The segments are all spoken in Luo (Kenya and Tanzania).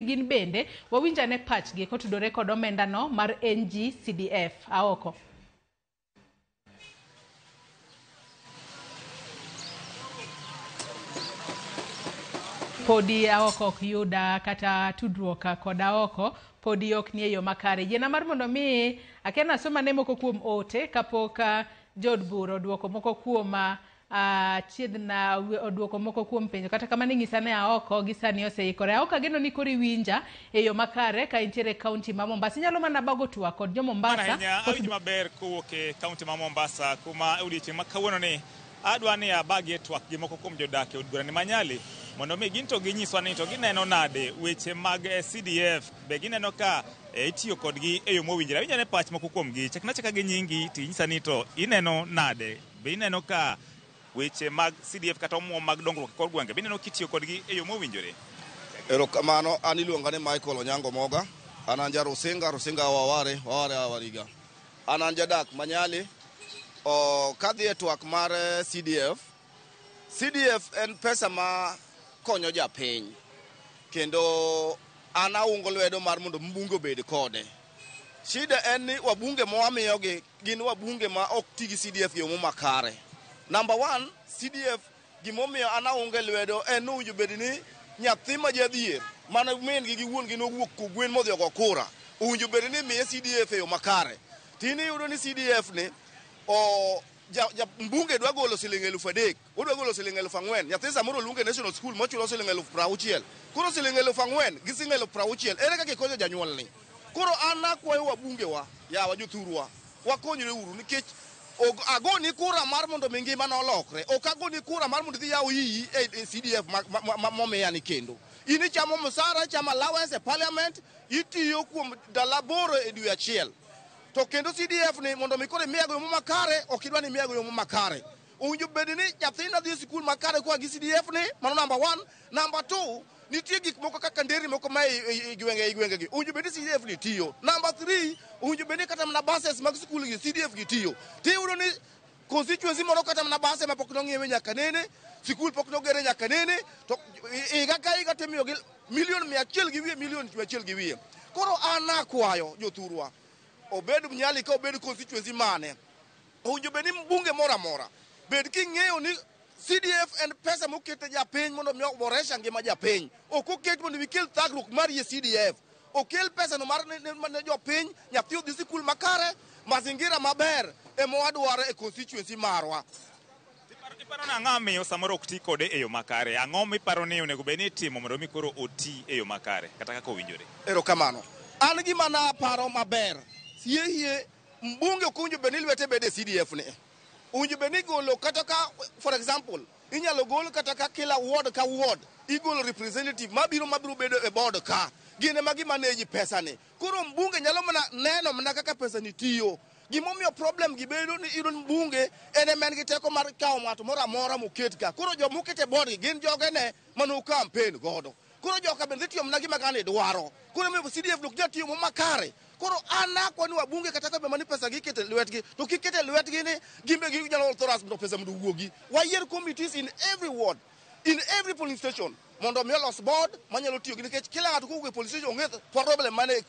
Gin bende wawinj ane pachgi kotudore kod omendano mar NGCDF. Aoko. Podi Aoko ok yuda kata tudruok kod Aoko podi ok nie yo makare. Yiena mar mondo mi akia asoma ne moko kuom ote kapok jood bura oduoko moko kuom achiedhna oduoko moko kuom penjo. Kata kamano inyisa ni Aoko gi sani oseikore. Aoko ageno ni koro iwinja e yo makare ka intiere e kaunti ma Mombasa. Inyalo mana bago twak kod jo Mombasa. Ahinya awinjo maber kowuok e kaunti ma Mombasa kuma odiochieng' ma kawuono ni adwa ni abagie twak gi moko kuom jodak e od bura ni ma Nyali mondo mi gin to ginyiswa ni to gineno nade weche mag CDF, be gineno ka itiyo kodgi e yo mowinjore. Awinjo ane pach moko kuomgi. Chakna achaka gi nyingi to inyisa ni to ineno nade, be ineno ka weche mag CDF kata omuom mag dongruok e kor gwenge, be ineno kitiyo kodgi e yo mowinjore? Erokamano, an iluonga ni Michael Onyango Moga. An an ja Rusinga, Rusinga Waware, Waware Awariga. An an jadak Manyali. Kadhi e twak mar CDF, CDF en pesa ma konyo japiny. Kendo an aungo lwedo mar mondo mbunge obed kode. Shida en ni wabunge ma wamiyogi gin wabunge ma ok ti gi CDF e yo makare. Number one, CDF gimomiyo an aunge lwedo en ni owinjo bed ni nyathi ma jadhier mane min gi gi wuon gi nowuok kogwen modhi ogo kura owinjo bed ni miye CDF e yo makare. Tin iyudo ni CDF ni o ja mbunge dwa golo siling 3,000, odwa golo siling 4,000. Nyathi samoro oluonge National School mochulo siling 60,000. Koro siling 4,000 gi siling 60,000 ere kaka ikonyo janyuolni? Koro an akwayo wabungewa, yawa jothurwa, wakonyre uru nikech agoni kura mar mondo mi ngimana olokre. Ok agoni kura mar mondo idhi yaw iyi e CDF momiya ni kendo. In ichamo msara, ichamo allowance e parliament, itiyo kuom ndalo 8 e dwe achiel. To kendo CDF ni mondo mi koro imiyago yo makare, ok idwa ni imiyago yo makare. Owinjo bed ni nyathina dhi e sikul makare koa gi CDF ni, mano number 1. Number 2, nitie gik moko kaka nderni moko ma e gwenge e gwenge gi. Owinjo bed ni CDF ni tiyo. Number 3, owinjo bed ni kata mana buses mag sikul gi CDF gi tiyo. Tiyudo ni constituency moro kata mana base ma pok nong'iewe nyaka nene, sikul pok nogere nyaka nene, to higa ka higa timiyogi milion 100 gi wiye, milion 100 gi wiye. Koro an akwayo jothurwa, obed Nyali ka obed constituency mane, owinjo bed ni mbunge moro amora bed king'eyo ni CDF en pesa moket ne japiny mondo mi oboresha ngima japiny. Ok oket mondo mi kel thagruok mar yie CDF. Okel pesa no mar ne jopiny, nyathi odhi sikul makare, mazingira maber ema wadwaro e constituency marwa. Iparo ni ang'o miyo samoro ok ti kode e yo makare? Ang'o miparo ni onego bed ni itimo mondo mi koro oti e yo makare kata kaka owinjore? Erokamano. An gima naparo maber, hie hie mbunge ok owinjo bed ni lwete bede e CDF ni. Owinjo bed ni igolo kata ka, for example, inyalo gol kata ka kila ward ka ward igolo representative mabiro bedo e board ka. Gin ema gimanage pesa ni. Koro mbunge nyalo mana neno mana kaka pesa ni tiyo. Gimomiyo problem gi bedo ni iyudo ni mbunge en ema en gi teko mar kawo ng'ato moro amora moket ka. Koro joma oket e board gi gin jogene mane campaign godo. Koro joka bende dhi tiyo mana gima ng'ani dwaro. Koro emomiyo CDF ok nyal tiyo makare. Koro an akwa ni wabunge kata ka be mani pesa gi iketo e lwetgi, to kik ket e lwetgi ni gin be ginyalo authorize mondo pesa mondo owuogi. Wayier committees in every ward, in every polling station mondo mi olos board manyalo tiyo gi nikech kila ng'ato kowuok e police station ong'e problem mane e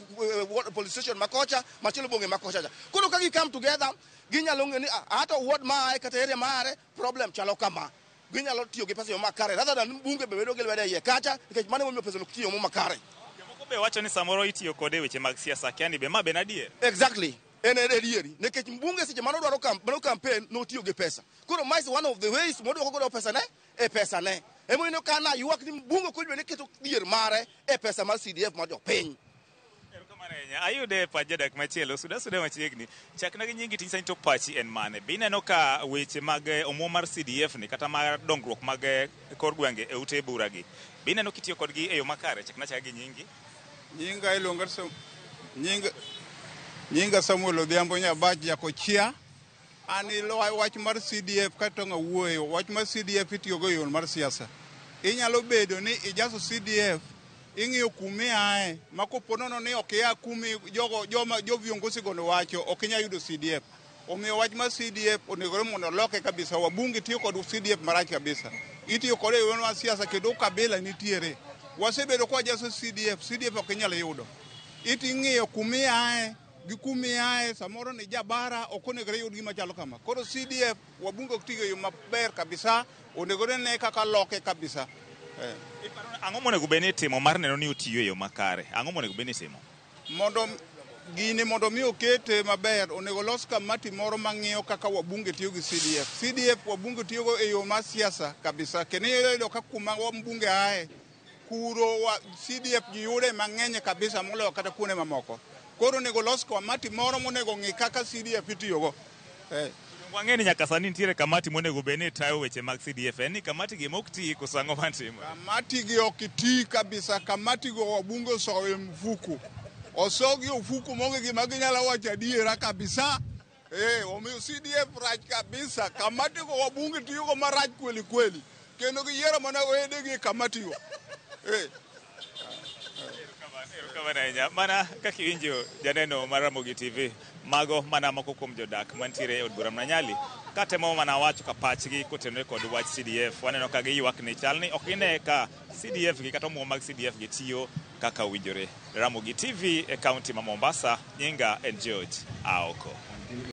police station makocha, machielo bonge makocha cha. Koro ka gi come together, ginyalo ng'eyo ni ato ward ma ae kata area ma are problem chalo kama. Ginyalo tiyo gi pesa e yo makare rather than mbunge be bedo gi lwedo e iye kacha nikech mano emomiyo pesa ok tiyo makare. Jomoko be wacho ni samoro itiyo kode e weche mag siasa, akia ni be ma be en adier? Exactly. En adieri nikech mbunge seche mane odwaro mano campaign notiyo gi pesa. Koro ma is one of the ways modwoko godo pesa ne e pesa ne. Emomiyo ka naywak ni mbunge ok owinjo bed ni keto dhier mare e pesa mar CDF mar jopiny. Erokamano ahinya. Ayude e pach jadak machielo, suda suda machiegni. Chakna gi nyingi tinyisa ni to pachi en mane? Be ineno ka weche mag omuom mar CDF ni kata mar dongruok mag kor gwenge e ute bura gi, be ineno kitiyo kodgi e yo makare? Chakna achaka gi nyingi. Nyinga iluonga nyinga Samuel Odhiambo Nyabach Jakochia. An wach mar CDF kata ng'awuoyo, wach mar CDF itiyogo e yo mar siasa. Inyalo bedo ni ijaso CDF, ing'iyo kumiae, ma kopo nono ni ok ia kumi jogo joma jo viongozi go wacho, ok inyal yudo CDF. Omiyo wach mar CDF onegore mondo oloke kabisa. Wabunge tiyo kod CDF marach kabisa. Itiyo kode e yo mar siasa kendo ukabila nitiere. Wasebedo kwa jaso CDF, CDF ok inyal yudo. Iti ing'iyo kumiae gi kumiae, samoro ni jabara ok onegore yud gima chalo kama. Koro CDF wabunge ok tigo e yo maber kabisa, onegore ne kaka loke kabisa. Ang'o monego bed ni itimo mar neno ni otiyo e yo makare? Ang'o monego bed ni itimo? Mondo gini mondo mi okete maber, onego los kamati moro mang'iyo kaka wabunge tiyo gi CDF. CDF wabunge tiyogo e yo mar siasa kabisa, kendo iyudo ka kuma wabunge ae, kuro wa CDF ji yude mang'eny kabisa moloyo kata kuonde mamoko. Koro onego los kamati moro monego ng'i kaka CDF itiyogo. Wang'e ni nyaka sani nitiere kamati monego bed ni tayo weche mag CDF. En ni kamati gi mok ti koso ang'o matimo? Kamati gi ok ti kabisa, kamati go wabunge osoyo e mfuko. Osogi e ofuko maonge gima ginyalo wacho adiera kabisa. Omiyo CDF rach kabisa. Kamati go wabunge tiyogo marach kweli kweli. Kendo giyiero mana wedegi e kamati go. Erokamano ahinya. Mana kaka iwinjo janeno mar Ramogi TV, mago mana moko kuom jodak mantiere e od bura ma Nyali katemo mana wacho ka pachgi kotenore kod wach CDF. Waneno ka giywak ni chal ni ok gine ka CDF gi kata omuom mag CDF gi tiyo kaka owinjore. Ramogi TV e kaunti ma Mombasa, nyinga en George Aoko.